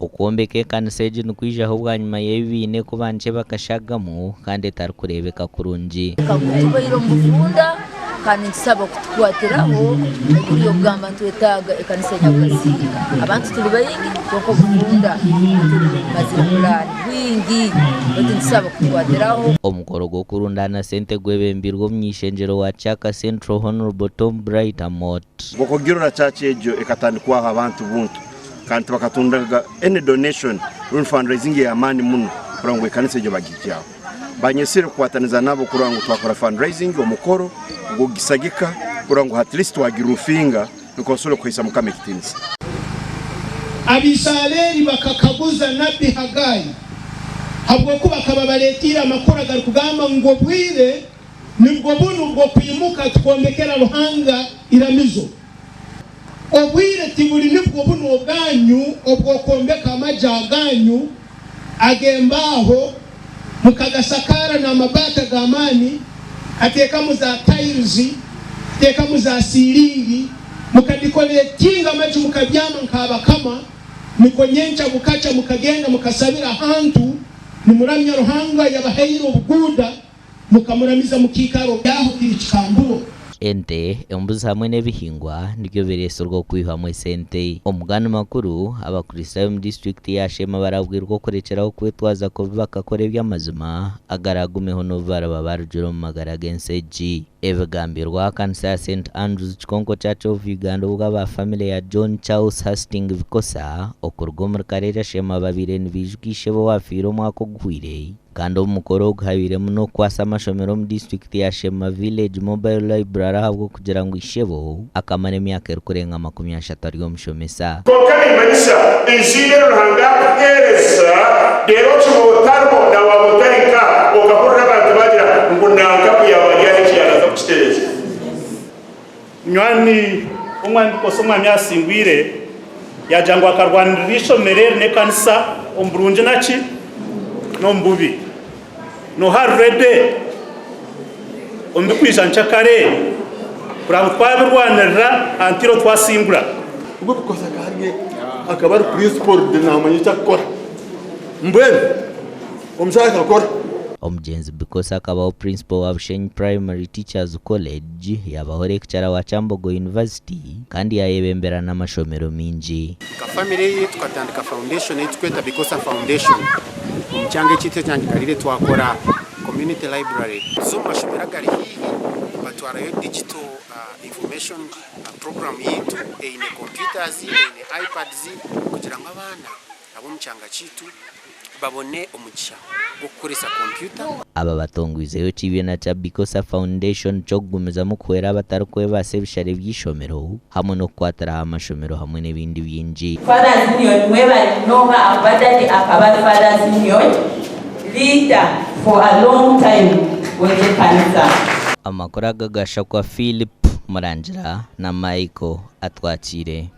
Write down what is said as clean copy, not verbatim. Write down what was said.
Okwombeka ekanisa egi nikwijaho bwanyima y'ebibiina ekuba nkye bakashagamu kandi etarikureebeka kurungi. Tubaire omu bufunda kandi nitusaba kutukwatiraho ebiri okugamba nitwetaaga ekanisa enyakasiinga. Abantu turi baingi kwonka obufunda tibumazire puraani bwingi beitu nitusaba kutukwatiraho. Omukoro gw'okurundaana sente gwebembirwe omuny'eishengyero wa Kyaka Central Hon. Tom Bright Amoot. Nk'oku church egyo ekatandikwaho abantu buntu kandi tibakatungaga any donation rundi fundraising ey'amaani muno kurora ngu ekanisa egyo bagihikyaho. Banyesire kukwataniza nabo kurora ngu twakora fundraising omukoro gw'okugisagika kurora ngu at least twagiruufinga nukwo basobole kuhaisa Mukama ekitiinisa. Abaisareri bakakaguza nabbi Hagai habwokuba akaba abaletiire amakuru agarukugamba ngu obwire nibwo bunu bw'okwimuka tukombekera Ruhanga iramizo. Obwire tibuli nibwo bunu obwanyu obw'okwombeka amaju aganyu ag'embaaho mukagasakaara n'amabaati ag'amaani, mukateekamu za tiles, mukateekamu za siiringi, mukadikoreetinga amaju mukabyama nk'abakama, nukwo nyenkya bukakya mukagenda mukasabira ahantu nimuramya Ruhanga ayabahaire obuguuda. Mukamuramiza mu kiikaro kyaho kiri kikamburo. Ente, embuzi hamwe n'ebihingwa nibyo bireetsirwe okwihwamu esente. Omugani makuru, Abakristaayo omu disiturikiti ya Sheema barabwirwe okurekyeraho kwetwaza kubi bakakora eby'amazima agaraagumeho n'obu baraba barugire omu magara g'ensi egi. Ebigambirwe aha kanisa ya St Andrews Kikonko Church of Uganda obwo aba famire ya John Charles Hastings Bikosa okuruga omuri Kareerya Sheema babaire nibaijuka ishebo owaafiire omwaka oguhweire. Kandi omu mukoro ogu habairemu n'okukwasa amashomero omu disiturikiti ya Sheema Village Mobile Library ahabw'okugira ngu ishebo akamara emyaka erikurenga 30 ari omushomesa. Kwonka nimmanyisa, eiziina eri Ruhanga akuheereza, reero okiba otariho na waaba otari nka, okahurira abantu baagira ngu nanka ku yaaba ari aha eki yaaraza kukitereeza. Munywani w'Omwami Bikosa Omwami Asingwire yaagira ngu akarwanirira eishomero eri n'ekanisa omu burungi naki n'omu bubi. Nooha ari ready omu birikwija nkyakare kureba ngu twabirwanirira until twasingura. Ogwo Bikosa akaba ari principal naamanya eki arikukora mbwenu. Omushaija akakora. Omugyenzi Bikosa akabaho Principal wa Bushenyi Primary Teachers College, yaabaho Lecturer wa Kyambogo University kandi yaayebembera n'amashomero maingi. Nka famire ye tukatandika foundation ei turikweta Bikosa Foundation. Omu kyanga ekyaitu ekya Ngikarire twakora community library. Tuza omu mashomero agari haihi batwarayo digital information program yaitu eine computers, eine iPads kugira ngu abaana ab'omu kyanga kyaitu babone omugisha gw'okukoresa kompyuta. Aba batongwizeho ekibiina kya Bikosa Foundation ky'okugumizamu kuhwera abatarikwebaasa ebishare by'eishomero hamwe n'okukwatiraho amashomero hamwe n'ebindi bingi. Fathers Union mwebare munonga ahakuba daddy akaba ari Fathers Union leader for a long time w'egyo kanisa. Amakuru aga gashakwa Philip Murangira na Michael Atwakiire.